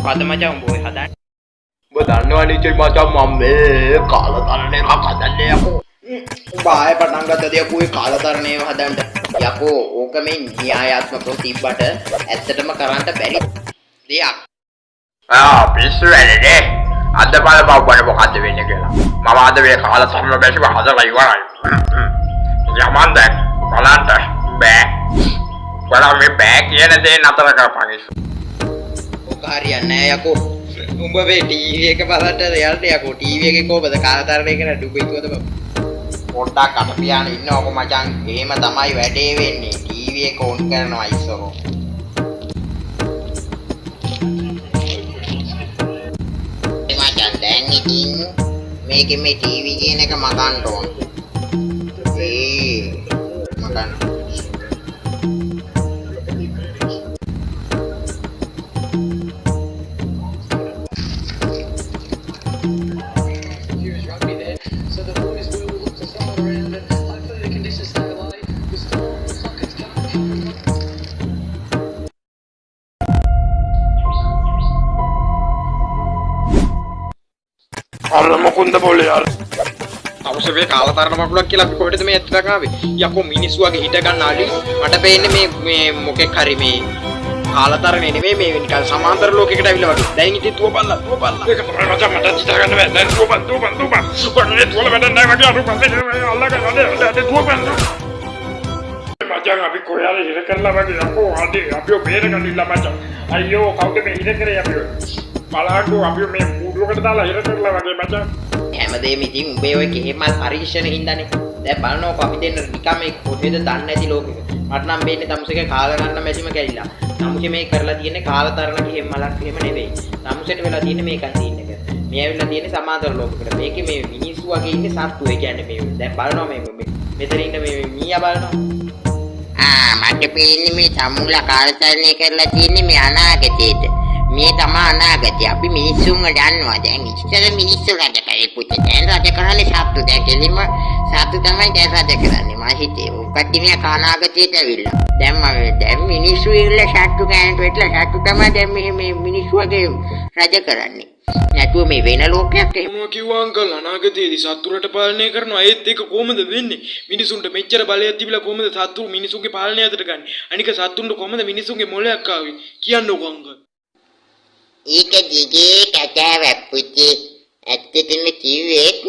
මොකද මචං උඹ ඔය හදන්නේ? උඹ දන්නවනේ ඉතින් මචං මම මේ කාලතරණ එකක් හදන්නේ යකෝ. උඹ ආයෙ පටන් ගත්තද යකෝ ඔය කාලතරණේව හදන්න? යකෝ ඕක මේ න්‍යායාත්මකව තිබ්බට ඇත්තටම කරන්න බැරි දෙයක්. ආ, පිස්සු වැඩනේ. අද බලපන් උඹට මොකද්ද වෙන්නේ කියලා. මම අද මේ කාලතරණ මැෂිම හදලා ඉවරයි. යමන් දැන් බලන්න බෑ. බලන්න මේ බෑ කියන දේ නතර කරපන් ඉස්සර. ඕක හරියන්නේ නෑ යකෝ. උඹ මේ ටීවී එක බලන්න යන්න යකෝ. ටීවී එකේ කොහමද කාලතරණය කරන්නේ උඹ හිතුවද බං? පොඩ්ඩක් කට පියාගෙන ඉන්නවකෝ මචං. එහෙම තමයි වැඩේ වෙන්නේ. ටීවී එක ඔන් කරනවා ඉස්සරෝ. මචං දැන් ඉතින් මේකේ මේ ටීවී කියන එක මගන්න ඕන. ඒ මගන්න. Huge rugby there. So the boys will look to throw it around and hopefully the conditions stay away. The storm looks like it's coming. අර මොකුන්ද බෝලේ අර. අවශ්‍ය මේ කාලතරණ මකුලක් කියලා අපි කොහෙටද මේ ඇත්තටම ආවේ? යකෝ මිනිස්සු වගේ හිට ගන්න අඩි. මට පේන්නේ මේ මේ මොකෙක් හරි මේ කාලතරණේ නෙමෙයි, මේ නිකන් සමාන්තර ලෝකයකට ඇවිල්ලා වගේ. දැන් ඉතින් තුවපල්ලා තුවපල්ලා. ඒක තමයි මචං, මට හිතා ගන්න බෑ. දැන් දුවපන් දුවපන් දුවපන්. කොහොමද දුවල වැඩක් නැහැ වගේ. අර පස්සේ අල්ලගන්න අනේ අනේ දුවපන්. මචං අපි කොහේ හරි හිර කරලා වගේ යකෝ. අනේ අපිව බේරගන්න ඉල්ල මචං. අයියෝ, කවුද මේ හිර කරේ අපිව? බලන්නකෝ, අපිව මේ කූඩුවකට දාලා හිර කරලා වගේ මචං. හැමදේම ඉතින් උඹේ ඔය කෙහෙමල් පරීක්ෂණ හින්දානේ. දැන් බලනකො අපි දෙන්න නිකන් මේ කොහෙද දන්නේ නැති ලෝකෙක. මට නම් වෙන්නේ තමුසේගේ කාලකරණ මැෂිම කැරිලා. තමුසේ මේ කරලා තියෙන්නේ කාලතරණ කෙහෙම් මලක් එහෙම නෙවෙයි. තමුසේට වෙලා තියෙන්නේ මේකයි සීන් එක. මේ ඇවිල්ලා තියෙන්නේ සමාන්තර ලෝකයකට. මේකේ මේ මිනිස්සු වගේ ඉන්නේ සත්තු. ඒ කියන්නේ මේ දැන් බලනවා මේ මෙතන ඉන්න මේ මීයා බලනවා. ආ, මට පේන්නේ මේ සමුලා කාලතරණය කරලා තියෙන්නේ මේ අනාගතේට. මේ තමා අනාගතය. අපි මිනිස්සුන්ව දන්නවා. දැන් ඉස්සර මිනිස්සු රජ කරේ පුතේ. දැන් රජ කරන්නේ සත්තු. දැන් කෙලින්ම සත්තු තමයි දැන් රජ කරන්නේ. මම හිතේ ඔක්කටි මේ අනාගතයට ඇවිල්ලා. දැන් මම දැන් මිනිස්සු ඉල්ල සත්තු කෑනට වෙట్లా සත්තු තමයි දැන් මේ මේ මිනිස්සු වගේ රජ කරන්නේ. නැතුව මේ වෙන ලෝකයක් එහෙම මොනවා කිව්වා අංකල්, අනාගතයේදී සත්තු රට පාලනය කරනවා? ඒත් ඒක කොහොමද වෙන්නේ? මිනිසුන්ට මෙච්චර බලයක් තිබිලා කොහොමද සත්තු මිනිසුන්ගේ පාලනය අතට ගන්නේ? අනික සත්තුන්ට කොහොමද මිනිසුන්ගේ මොලයක් ආවේ? කියන්නකෝ අංකල්. ඒක දිගේ කතාවක් පුතේ. ඇත්තටම කිව්වෙත්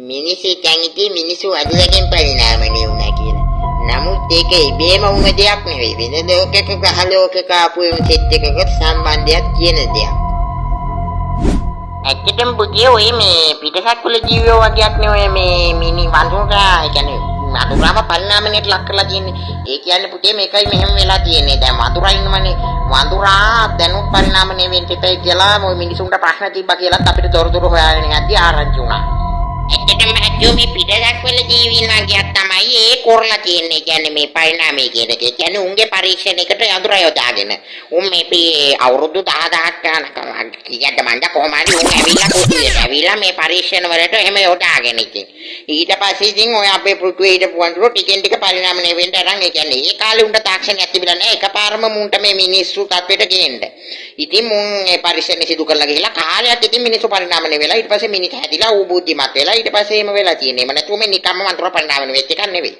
මිනිස්සු හිතන් හිටියේ මිනිස්සු වඳුරගෙන් පරිණාමණය වුණා කියලා. නමුත් ඒක ඉබේම වුණ දෙයක් නෙවෙයි. වෙන ලෝකයක ග්‍රහ ලෝකයක ආපු සෙට් එකක සම්බන්ධයක් තියෙන දෙයක්. ඇත්තටම පුතේ ඔය මේ පිටසක්වල ජීවයෝ වගේක් නේ ඔය මේ මිනි වඳුරා. ඒ කියන්නේ වඳුරාම පරිණාමණයට ලක් කරලා තියෙන්නේ. ඒ කියන්නේ පුතේ මේකයි මෙහෙම වෙලා තියෙන්නේ. දැන් වඳුරා ඉන්නවනේ. වඳුරා දැනුත් පරිණාමණය වෙන්න එපා කියලා ඔය මිනිසුන්ට ප්‍රශ්න තිබ්බා කියලාත් අපිට තොරතුරු හොයාගෙන යද්දි ආරංචි වුණා. ඇත්තටම මහත්තයෝ මේ පිටසක්වල ජීවීන් වගේක් තමයි ඒ කරලා තියෙන්නේ. ඒ කියන්නේ මේ පරිණාමය කියන එක. ඒ කියන්නේ උන්ගේ පරීක්ෂණයකට යඳුරා යොදාගෙන. උන් මේ අවුරුදු 10,000ක් යනකම් කීයක්ද මන්ද කොහොම හරි උන් ඇවිල්ලා කුටියට ඇවිල්ලා මේ පරීක්ෂණ වලට එහෙම යොදාගෙන ඉතින්. ඊට පස්සේ ඉතින් ඔය අපේ පෘථුවියේ හිටපු වඳුරෝ ටිකෙන් ටික පරිණාමණය වෙන්න අරන්. ඒ කියන්නේ ඒ කාලේ උන්ට තාක්ෂණයක් තිබිලා නැහැ එකපාරම මුන්ට මේ මිනිස්සු තත්ත්වයට ගේන්න. ඉතින් මුන් ඒ පරීක්ෂණ සිදු කරලා ගිහිල්ලා කාලයක් ඉතින් මිනිස්සු පරිණාමණය වෙලා ඊට පස්සේ මිනිහ හැදිලා ඌ බුද්ධිමත් වෙලා ඊට පස්සේ එහෙම වෙලා තියෙන්නේ. එහෙම නැතුව මේ නිකම්ම වඳුරා පරිණාමණය වෙච්ච එකක් නෙවෙයි.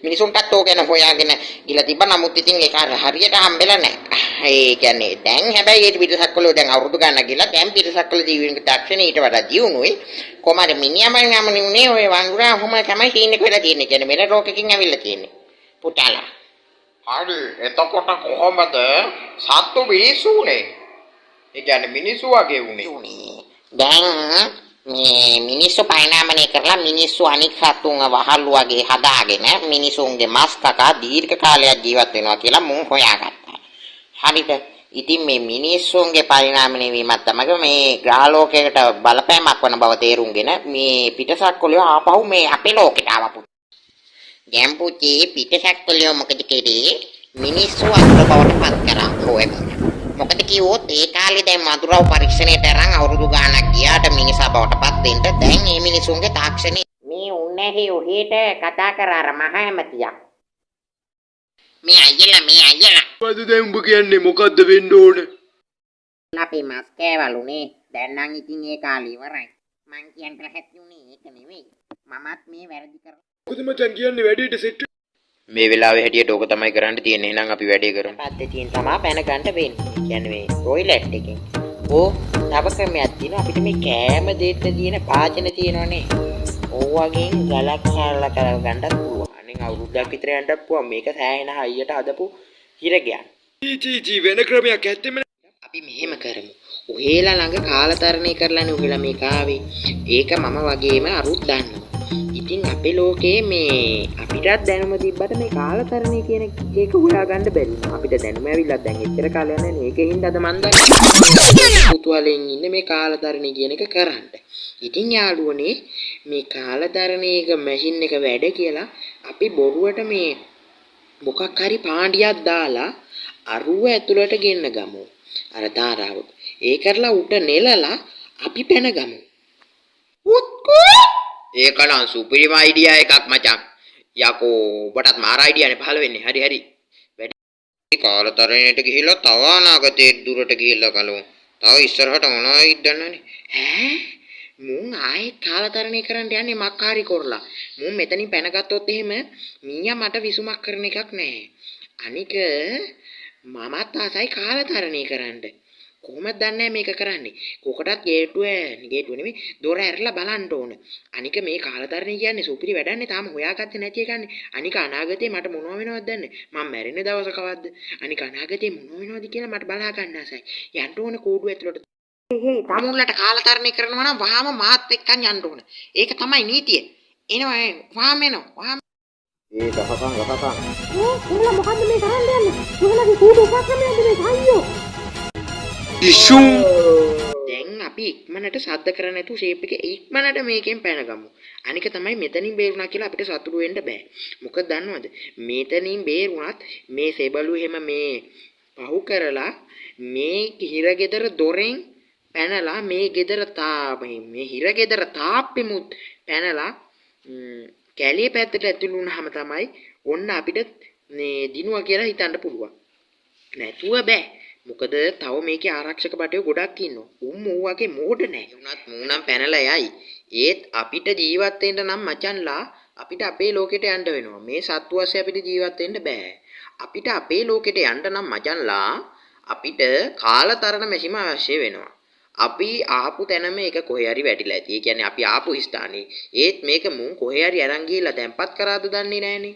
මිනිසුන්ටත් ඕක ගැන හොයාගෙන ගිහලා තිබ්බා. නමුත් ඉතින් ඒක හරියට හම්බෙලා නැහැ. ඒ කියන්නේ දැන් හැබැයි ඒ පිටසක්වල දැන් අවුරුදු ගානක් ගිහලා දැන් පිටසක්වල ජීවිත තාක්ෂණ ඊට වඩා දියුණුයි. කොහමද මිනිහා පරිණාමණය වුණේ ඔය වඳුරා ඔහොම තමයි සීන් එක වෙලා තියෙන්නේ. කියන්නේ වෙන ලෝකෙකින් ඇවිල්ලා තියෙන්නේ. පුතාලා. හරි, එතකොට කොහොමද සත්තු මිනිස්සු උනේ? ඒ කියන්නේ මිනිස්සු වගේ උනේ. උනේ. දැන් මේ මිනිස්සු පරිණාමණය කරලා මිනිස්සු අනික් සතුන්ව වහල්ලු වගේ හදාගෙන මිනිසුන්ගේ මස් කකා දීර්ඝ කාලයක් ජීවත් වෙනවා කියලා මුන් හොයාගත්තා. හරිද? ඉතින් මේ මිනිස්සුන්ගේ පරිණාමණය වීමත් සමග මේ ග්‍රහ ලෝකයකට බලපෑමක් වන බව තේරුම්ගෙන මේ පිටසක්වලයෝ ආපහු මේ අපේ ලෝකෙට ආවා පුතේ. දැන් පුතේ පිටසක්වලයෝ මොකද කරේ? මිනිස්සු වඳුර බවට පත් කරා හොයමින්. මොකද කිව්වොත් ඒ කාලේ දැන් වඳුරව පරීක්ෂණයට අරන් අවුරුදු ගාණක් ගියාට මිනිසා බවට පත් වෙන්න දැන් මේ මිනිසුන්ගේ තාක්ෂණي මේ උන්නැහි ඔහෙට කතා කර අර මහ ඇමතියා. මේ අයියලා මේ අයියලා. මොකද දැන් උඹ කියන්නේ මොකද්ද වෙන්න ඕන? අපි මස් කෑවලුනේ. දැන් නම් ඉතින් ඒ කාලේ ඉවරයි. මං කියන්න ලැහැත්ති උනේ ඒක නෙවෙයි. මමත් මේ වැරදි කරලා මොකද මචං කියන්නේ වැඩේට සෙට් මේ වෙලාවේ හැටියට ඕක තමයි කරන්න තියෙන්නේ. එහෙනම් අපි වැඩේ කරමු. පද්ධතියෙන් තමා පැන ගන්න වෙන්නේ. ඒ කියන්නේ මේ ටොයිලට් එකෙන්. ඕ තව ක්‍රමයක් තියෙනවා අපිට මේ කෑම දෙන්න තියෙන පාචන තියෙනවනේ. ඕවගෙන් ගලක් කාලා කරව ගන්නත් පුළුවන්. අනේ අවුරුද්දක් විතර යන්නත් පුළුවන්. මේක සෑහෙන හයියට හදපු හිරගයක්. චී චී චී වෙන ක්‍රමයක් ඇත්තෙම නෑ. අපි මෙහෙම කරමු. ඔහෙලා ළඟ කාලතරණය කරලානේ ඔහෙලා මේක ආවේ. ඒක මම වගේම අරුත් දන්නවා. ඉතින් අපේ ලෝකේ මේ අපිටත් දැනුම තිබ්බට මේ කාලතරණය කියන එක හොයාගන්න බැරි වුණා. අපිට දැනුම ඇවිල්ලා දැන් එච්චර කාලයක් නැහැ නේ. ඒකෙන් හින්දා අද මන් දන්නේ කුතුහලෙන් ඉන්නේ මේ කාලතරණය කියන එක කරන්න. ඉතින් යාළුවනේ මේ කාලතරණය එක මැෂින් එක වැඩ කියලා අපි බොරුවට මේ මොකක් හරි පාණ්ඩියක් දාලා අරුව ඇතුළට ගෙන්න ගමු. අර ධාරාව. ඒ කරලා උට නෙලලා අපි පැන ගමු. ඒක නම් සුපිරිම අයිඩියා එකක් මචං. යකෝ ඔබටත් මාර අයිඩියානේ පහළ වෙන්නේ. හරි හරි. වැඩි කාලතරණයට ගිහිල්ලා තව අනාගතයේ දුරට ගිහිල්ලා කලමු. තව ඉස්සරහට මොනවා වෙයිද දන්නවනේ. ඈ මුන් ආයෙත් කාලතරණය කරන්න යන්නේ මක් හරි කරලා. මුන් මෙතනින් පැනගත්තොත් එහෙම මීයා මට විසුමක් කරන එකක් නෑ. අනික මමත් ආසයි කාලතරණය කරන්න. කොහොමද දන්නේ මේක කරන්නේ? කොකටත් ගේට්ටුව ගේට්ටුව නෙමෙයි දොර ඇරලා බලන්න ඕන. අනික මේ කාලතරණය කියන්නේ සුපිරි වැඩන්නේ තාම හොයාගත්තේ නැති එකන්නේ. අනික අනාගතේ මට මොනව වෙනවද දන්නේ? මං මැරෙන දවස කවද්ද? අනික අනාගතේ මොනව වෙනවද කියලා මට බලා ගන්න ආසයි. යන්න ඕන කෝඩුව ඇතුළට. හේ තමුන්ලට කාලතරණය කරනවා නම් වහාම මාත් එක්කන් යන්න ඕන. ඒක තමයි නීතිය. එනවා වහාම එනවා. වහාම ඒ ගහපන් ගහපන්. උඹලා මොකද්ද මේ කරන්න යන්නේ? උඹලගේ කූඩු උපක්‍රමයක්ද මේ අයියෝ? ඉෂුම් දැන් අපි ඉක්මනට සද්ද කර නැතුව ෂේප් එක ඉක්මනට මේකෙන් පැනගමු. අනික තමයි මෙතනින් බේරුණා කියලා අපිට සතුටු වෙන්න බෑ. මොකද දන්නවද? මෙතනින් බේරුණත් මේ සෙබළු එහෙම මේ පහු කරලා මේ හිරගෙදර දොරෙන් පැනලා මේ ගෙදර මේ හිරගෙදර තාප්පෙමුත් පැනලා කැලේ පැත්තට ඇතුළු වුණාම තමයි ඔන්න අපිට මේ දිනුවා කියලා හිතන්න පුළුවන්. නැතුව බෑ. මොකද තව මේකේ ආරක්ෂක භටයෝ ගොඩක් ඉන්නවා. උන් මූ වගේ මෝඩ නෑ. වුණත් මූ නම් පැනලා යයි. ඒත් අපිට ජීවත් වෙන්න නම් මචන්ලා අපිට අපේ ලෝකෙට යන්න වෙනවා. මේ සත්තු ඇස්සේ අපිට ජීවත් වෙන්න බෑ. අපිට අපේ ලෝකෙට යන්න නම් මචන්ලා අපිට කාලතරණ මැෂිම අවශ්‍ය වෙනවා. අපි ආපු තැනම ඒක කොහේ හරි වැටිලා ඇති. ඒ කියන්නේ අපි ආපු ස්ථානේ. ඒත් මේක මුන් කොහේ හරි අරන් ගිහිල්ලා තැම්පත් කරාද දන්නේ නෑනේ.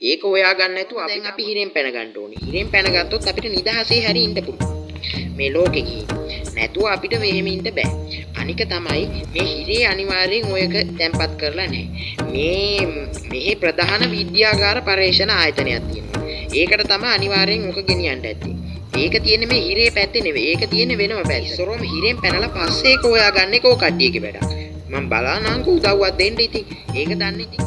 ඒක හොයාගන්න නැතුව දැන් අපි හිරෙන් පැන ගන්න ඕනේ. හිරෙන් පැන ගත්තොත් අපිට නිදහසේ හරි ඉන්න පුළුවන්. මේ ලෝකෙ ගිහින්. නැතුව අපිට මෙහෙම ඉන්න බෑ. අනික තමයි මේ හිරේ අනිවාර්යෙන් ඔයක තැම්පත් කරලා නැහැ. මේ මෙහි ප්‍රධාන විද්‍යාගාර පර්යේෂණ ආයතනයක් තියෙනවා. ඒකට තමයි අනිවාර්යෙන් ඔක ගෙනියන්න ඇත්තේ. ඒක තියෙන්නේ මේ හිරේ පැත්තේ නෙවෙයි. ඒක තියෙන්නේ වෙනම පැත්තේ. ඉස්සරෝම හිරෙන් පැනලා පස්සේ ඒක හොයාගන්න එක ඔය කට්ටියගේ වැඩක්. මං බලානංකෝ උදව්වක් දෙන්න ඉතින්. ඒක දන්නේ ඉතින්.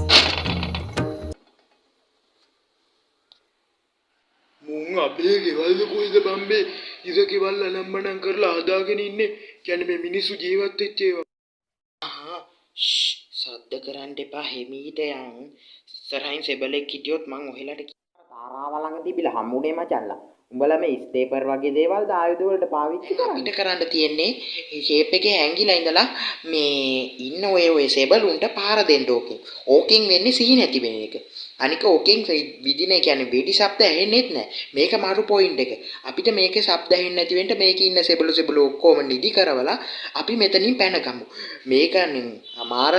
මුන් අපේ ගෙවල්ද කොයිද බම්බේ ඉර ගෙවල් අනම්මනම් කරලා හදාගෙන ඉන්නේ. කියන්නේ මේ මිනිස්සු ජීවත් වෙච්ච ඒවා. ආහා ෂ් සද්ද කරන්න එපා හිමීට යන්. ඉස්සරහින් සෙබලෙක් හිටියොත් මං ඔහෙලට තාරාව ළඟ තිබිලා හම්බුනේ මචංලා. උඹලා මේ ස්ටේපර් වගේ දේවල් ද ආයුධ වලට පාවිච්චි කරන්නේ. අපිට කරන්න තියෙන්නේ ෂේප් එකේ හැංගිලා ඉඳලා මේ ඉන්න ඔය ඔය සෙබළුන්ට පාර දෙන්න ඕකෙන්. ඕකෙන් වෙන්නේ සිහි නැති වෙන එක. අනික ඕකෙන් විදින ඒ කියන්නේ වෙඩි ශබ්ද ඇහෙන්නෙත් නෑ. මේක මරු පොයින්ට් එක. අපිට මේකේ ශබ්ද ඇහෙන්නේ නැති වෙන්න මේකේ ඉන්න සෙබළු සෙබළු ඔක්කොම නිදි කරවලා අපි මෙතනින් පැනගමු. මේක අමාර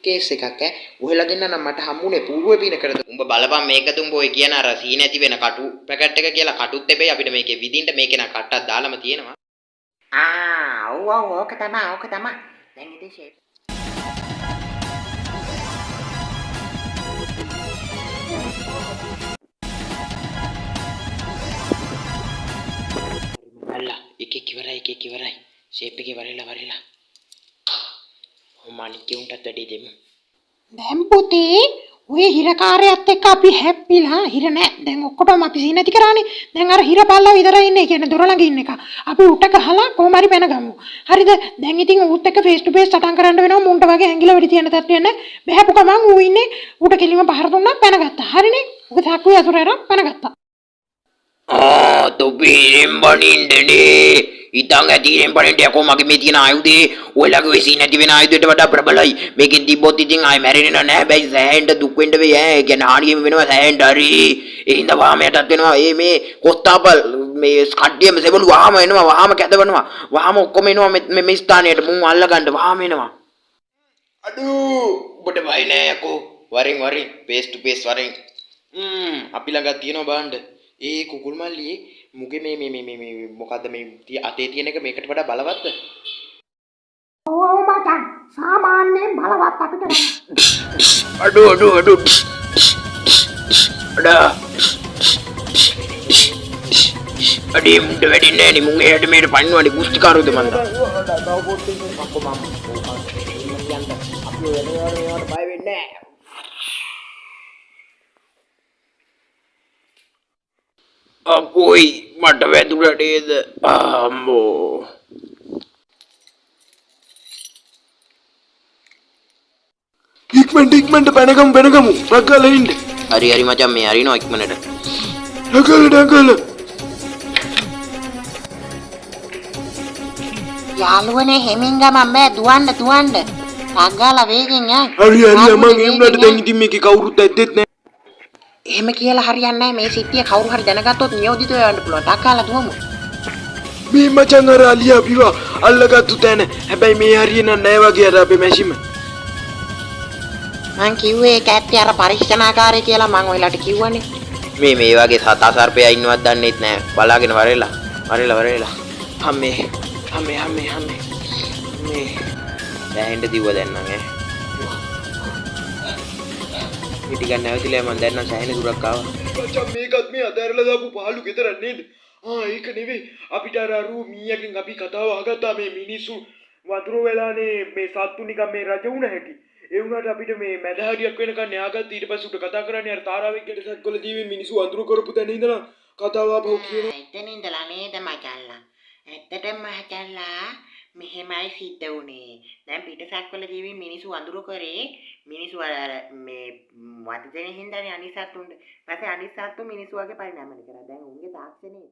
කේස් එකක් ඈ. ඔහෙලා දෙන්න නම් මට හම්බුනේ පූර්ව පින කරද. උඹ බලපන් මේකද උඹ ඔය කියන අර සී නැති වෙන කටු පැකට් එක කියලා කටුත් එපෙයි අපිට මේකේ විදින්න මේකේ නම් කට්ටක් දාලාම තියෙනවා. ආ ඔව් ඔව් ඕක තමා ඕක තමා. දැන් ඉතින් ෂේප් අල්ලා එකෙක් ඉවරයි එකෙක් ඉවරයි. ෂේප් එකේ වරෙලා වරෙලා. ඔහොම අනික් උන්ටත් වැඩි දෙමු. දැන් පුතේ ඔය හිරකාරයත් එක්ක අපි හැප්පිලා හිර නෑ. දැන් ඔක්කොටම අපි සී නැති කරානේ. දැන් අර හිර පල්ලා විතරයි ඉන්නේ. ඒ කියන්නේ දොර ළඟ ඉන්න එක. අපි උට ගහලා කොහොම හරි පැන ගමු. හරිද? දැන් ඉතින් ඌත් එක්ක ෆේස් ටු ෆේස් සටන් කරන්න වෙනවා. මුන්ට වගේ ඇඟිල්ල වෙඩි තියන තත්ත්වයක් නෑ. බහැපු ගමන් ඌ ඉන්නේ. ඌට කෙලින්ම පහර දුන්නා පැනගත්තා. හරිනේ? උගේ සාක්කුවේ අසුර අරන් පැනගත්තා. ආ තොපි හිරෙන් බනින්නනේ. ඉතින් ඇති හිරෙන් බනින්න යකෝ මගේ මේ තියෙන ආයුධේ ඔයාලගේ ඔය සී නැති වෙන ආයුධයට වඩා ප්‍රබලයි. මේකෙන් තිබ්බොත් ඉතින් ආයෙ මැරෙන්නේ නෑ. හැබැයි සෑහෙන්න දුක් වෙන්න වෙයි ඈ. ඒ කියන්නේ හානියෙම වෙනවා සෑහෙන්න හරි. ඒ හින්දා වහාම යටත් වෙනවා. ඒ මේ කොස්තාපල් මේ කඩ්ඩියම සෙබළු වහාම එනවා. වහාම කැදවනවා. වහාම ඔක්කොම එනවා මේ මේ ස්ථානයට. මුන් අල්ලගන්න වහාම එනවා. අඩෝ ඔබට බය නෑ යකෝ. වරින් වරින් ෆේස් ටු ෆේස් වරින්. අපි ළඟ තියෙනවා බලන්න. ඒ කුකුල් මල්ලියේ මුගේ මේ මේ මේ මේ මේ මොකද්ද මේ අතේ තියෙන එක මේකට වඩා බලවත්ද? ඔව් ඔව් මචං සාමාන්‍යයෙන් බලවත් අපිට වඩා. අඩෝ අඩෝ අඩෝ අඩා අඩේ මුන්ට වැඩින්නේ නෑනේ. මුන් එහාට මෙහෙට පනිනවනේ කුස්තිකාරයෝද මන්ද. අපි ඔය වෙන ඒවාට බය වෙන්නේ නෑ. අපෝයි මට වැදුණා නේද? අම්මෝ. ඉක්මනට ඉක්මනට පැනගමු පැනගමු. ටක් ගාලා ඉන්න. හරි හරි මචං මේ හරිනවා ඉක්මනට. ටක් ගාලා ටක් ගාලා. යාළුවනේ හෙමින් ගමන් බෑ දුවන්න දුවන්න. ටක් ගාලා වේගෙන් යන්. හරි හරි අමං ඒ වුණාට දැන් ඉතින් මේකේ කවුරුත් ඇද්දෙත් නෑ. එහෙම කියලා හරියන්නේ නෑ. මේ සිද්ධිය කවුරු හරි දැනගත්තොත් නියෝජිතව යවන්න පුළුවන්. ටක් ගාලා දුවමු. මේ මචං අර අලියා අපිව අල්ලගත්තු තැන. හැබැයි මේ හරිය නම් නෑ වගේ අර අපේ මැෂිම. මං කිව්වේ ඒක ඇත්තේ අර පරීක්ෂණාකාරය කියලා මං ඔයාලට කිව්වනේ. මේ මේ වගේ සතා සර්පයා ඉන්නවත් දන්නෙත් නෑ. බලාගෙන වරෙලා. වරෙලා වරෙලා. අම්මේ අම්මේ අම්මේ අම්මේ මේ සෑහෙන්න දිව්වා දැන් නම් ඈ. මේ ටිකක් නැවතිලා මං දැන් නම් සෑහෙන දුරක් ආවා. මචං මේකත් මේ අතහැරලා දාපු පහළු ගෙදරක් නේද? ආ ඒක නෙවෙයි. අපිට අර අරු මීයකින් අපි කතාව අහගත්තා මේ මිනිස්සු වතුර වෙලානේ මේ සත්තු නිකන් මේ රජ වුණ හැටි. ඒ වුණාට අපිට මේ මැද හරියක් වෙනකන් න්යාගත්ත ඊට පස්සේ උට කතා කරන්නේ අර තාරාවෙක් ගැට සක්වල ජීවි මිනිස්සු අඳුර කරපු තැන ඉඳලා කතාව ආපහු කියනවා. එතන ඉඳලා නේද මචල්ලා. ඇත්තටම මචල්ලා මෙහෙමයි සිද්ධ වුණේ. දැන් පිටසක්වල ජීවි මිනිස්සු අඳුර කරේ මිනිස්සු අර මේ වද දෙන හින්දානේ අනිත් සත්තුන්ට. පස්සේ අනිත් සත්තු මිනිස්සු වගේ පරිණාමය කරා. දැන් උන්ගේ තාක්ෂණේ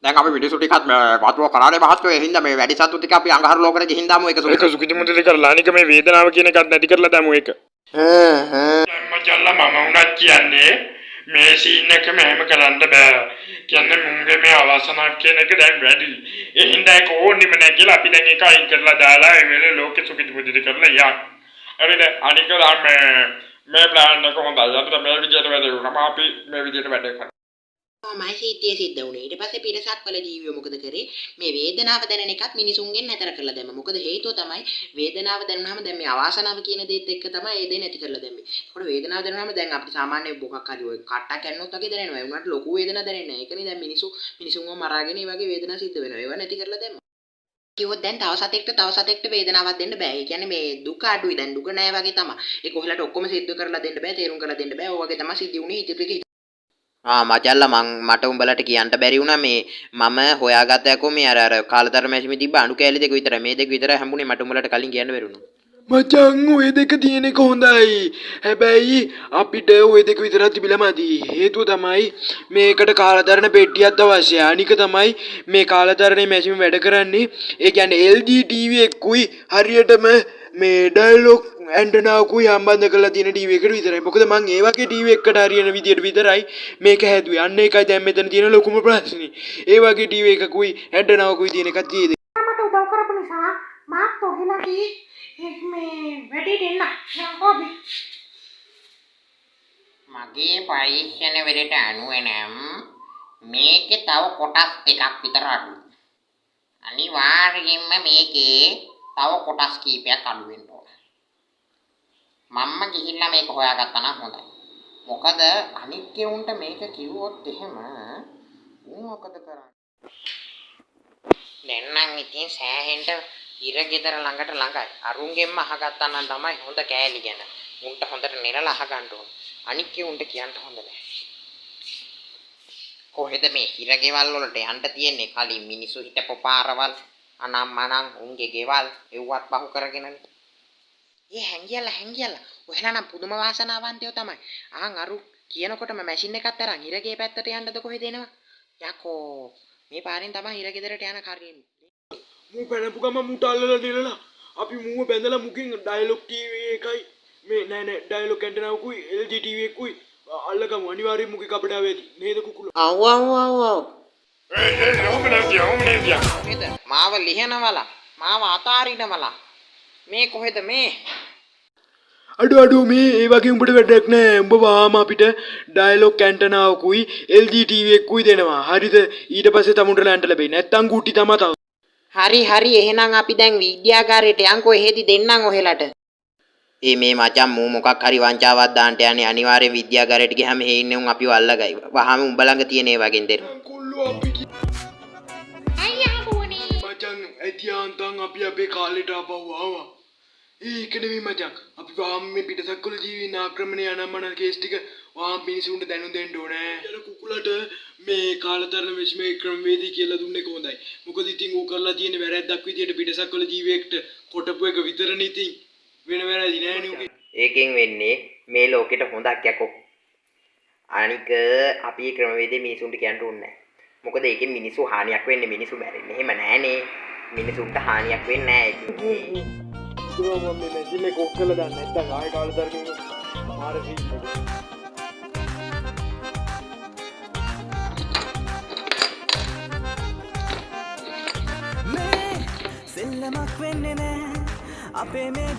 දැන් අපි මිනිස්සු ටිකත් වතුර කරානේ මහත්තයෝ. ඒ හින්දා මේ වැඩි සත්තු ටික අපි අඟහරු ලෝකෙට ගිහින් දාමු ඒක ඒක සුඛිත මුදිත කරලා අනික මේ වේදනාව කියන එකත් නැති කරලා දාමු ඒක. දැන් මචල්ලා මම වුණත් කියන්නේ මේ සීන් එක මෙහෙම කරන්න බෑ. කියන්නේ මුන්ගේ මේ අවසනාවක් කියන එක දැන් වැඩි. ඒ හින්දා ඒක ඕනෙම නෑ කියලා අපි දැන් ඒක අයින් කරලා දාලා ඒ වෙලේ ලෝකෙ සුඛිත මුදිත කරලා යන්. හරිද? අනික දැන් මේ ප්ලෑන් එක හොඳයි. අපිට මේ විදියට වැඩ කරනවා. අපි මේ විදියට වැඩ කරනවා. මයි සිද්ධිය සිද්ධ වුණේ. ඊට පස්සේ පිටසක්වල ජීවියෝ මොකද කරේ? මේ වේදනාව දැනෙන එකත් මිනිසුන්ගෙන් නතර කරලා දැම්මා. මොකද හේතුව තමයි වේදනාව දැනුනහම දැන් මේ අවාසනාව කියන දේත් එක්ක තමයි ඒ දේ නැති කරලා දැම්මේ. ඒකට වේදනාව දැනුනහම දැන් අපිට සාමාන්‍ය මොකක් හරි ඔය කට්ටක් ඇන්නොත් වගේ දැනෙනවා. ඒ වුණාට ලොකු වේදනාවක් දැනෙන්නේ නැහැ. ඒකනේ දැන් මිනිසුන්ව මරාගෙන ඒ වගේ වේදනා සිද්ධ වෙනවා. ඒවා නැති කරලා දැම්මා. කිව්වොත් දැන් තව සතෙක්ට වේදනාවක් දෙන්න බෑ. ඒ කියන්නේ මේ දුක අඩුයි. දැන් දුක නෑ වගේ තමයි. ඒක ඔයාලට ඔක්කොම සිද්ධ කරලා දෙන්න බෑ, තේරුම් කරලා දෙන්න බෑ. ඔය වගේ තමයි සිද්ධ වුණේ ඉතිරි ටික. ආ මචල්ලා මං මට උඹලට කියන්න බැරි වුණා මේ මම හොයාගත්ත යකෝ මේ අර අර කාලතර මැෂිමේ තිබ්බ අණු කෑලි දෙක විතරයි. මේ දෙක විතරයි හම්බුනේ මට උඹලට කලින් කියන්න බැරි වුණා. මචං ඔය දෙක තියෙන එක හොඳයි. හැබැයි අපිට ඔය දෙක විතරක් තිබිලා මදි. හේතුව තමයි මේකට කාලතරණ පෙට්ටියක් අවශ්‍යයි. අනික තමයි මේ කාලතරණේ මැෂිම වැඩ කරන්නේ. ඒ කියන්නේ LG TV එකකුයි හරියටම මේ ඩයලොග් ඇන්ටනාවකුයි සම්බන්ධ කරලා තියෙන ටීවී එකට විතරයි. මොකද මං ඒ වගේ ටීවී එකකට හරියන විදියට විතරයි මේක හැදුවේ. අන්න ඒකයි දැන් මෙතන තියෙන ලොකුම ප්‍රශ්නේ. ඒ වගේ ටීවී එකකුයි ඇන්ටනාවකුයි තියෙන එකක් තියෙද? මට උදව් කරපු නිසා මාත් ඔහෙලගේ මේ වැඩේට එන්න. යන්කෝ අපි. මගේ පරීක්ෂණ වලට අනුව නම් මේකේ තව කොටස් දෙකක් විතර අඩුයි. අනිවාර්යයෙන්ම මේකේ තව කොටස් කීපයක් අඩු වෙන්න ඕන. මම්ම ගිහිල්ලා මේක හොයාගත්තා නම් හොඳයි. මොකද අනිත් උන්ට මේක කිව්වොත් එහෙම උන් මොකද කරන්නේ? දැන් නම් ඉතින් සෑහෙන්න ඉර ගෙදර ළඟට ළඟයි. අරුන්ගෙන්ම අහගත්තා නම් තමයි හොඳ කෑලි ගැන. උන්ට හොඳට නෙරලා අහගන්න ඕන. අනික් උන්ට කියන්න හොඳ නෑ. කොහෙද මේ හිර ගෙවල් වලට යන්න තියෙන්නේ? කලින් මිනිස්සු හිටපු පාරවල් අනම් මනම් උන්ගේ ගෙවල් එව්වත් පහු කරගෙනනේ. ඒ හැංගියලා හැංගියලා ඔහෙලා නම් පුදුම වාසනාවන්තයෝ තමයි. ආන් අරු කියනකොටම මැෂින් එකත් අරන් හිරගේ පැත්තට යන්නද කොහෙද එනවා. යකෝ මේ පාරෙන් තමයි හිරගෙදරට යන කරින්. මූ පැනපු ගම මූට අල්ලලා නෙලලා අපි මූව බැඳලා මුකින් ඩයලොග් ටීවී එකයි මේ නෑ නෑ ඩයලොග් ඇන්ටනාවකුයි LG TV එකකුයි අල්ලගමු. අනිවාර්යෙන් මුගේ කපඩාව ඇති නේද කුකුලෝ? ඔව් ඔව් ඔව් ඔව්. ඒ ඒ ඔහොම නෑ ඔහොම නෑ. කොහෙද මාව ලිහනවලා මාව අතාරිනවලා මේ කොහෙද මේ? අඩෝ අඩෝ මේ ඒ වගේ උඹට වැඩක් නෑ. උඹ වහාම අපිට ඩයලොග් ඇන්ටනාවකුයි LG TV එකකුයි දෙනවා. හරිද? ඊට පස්සේ තමුන්ට ලෑන්ට ලැබෙයි. නැත්තම් ගුටි තමා තව. හරි හරි, එහෙනම් අපි දැන් විද්‍යාගාරයට යන්කෝ. එහෙදි දෙන්නම් ඔහෙලට. ඒ මේ මචං මූ මොකක් හරි වංචාවක් දාන්න යන්නේ. අනිවාර්යෙන් විද්‍යාගාරයට ගියාම එහෙ ඉන්න උන් අපිව අල්ලගයි. වහාම උඹ ළඟ තියෙන ඒ වගෙන් දෙන්න. කොල්ලෝ අපි මචං ඇති යාන්තම් අපි අපේ කාලෙට ආපහු ආවා. ඒක නෙමෙයි මචං, අපි වහාම මේ පිටසක්වල ජීවීන් ආක්‍රමණය අනම්මන කේස් ටික වහාම මිනිසුන්ට දැනුම් දෙන්න ඕනේ. අර කුකුලට මේ කාලතරණ විශ්මය ක්‍රමවේදී කියලා දුන්නේ කොහොඳයි. මොකද ඉතින් ඌ කරලා තියෙන වැරැද්දක් විදියට පිටසක්වල ජීවියෙක්ට කොටපු එක විතරනේ. ඉතින් වෙන වැරදි නෑනේ ඌගේ. ඒකෙන් වෙන්නේ මේ ලෝකෙට හොඳක් යකෝ. අනික අපි මේ ක්‍රමවේදේ මිනිසුන්ට කියන්න ඕනේ නෑ. මොකද ඒකෙන් මිනිස්සු හානියක් වෙන්නේ, මිනිස්සු මැරෙන්නේ එහෙම නෑනේ. මිනිසුන්ට හානියක් වෙන්නේ නෑ ඒකෙන්. ඉතින් මම මේ මැෂින් එක ඔෆ් කරලා දාන්න, නැත්තම් ආයෙ කාලතරණ මාර සීන් එක. මේ සෙල්ලමක් වෙන්නේ නෑ අපේ මේ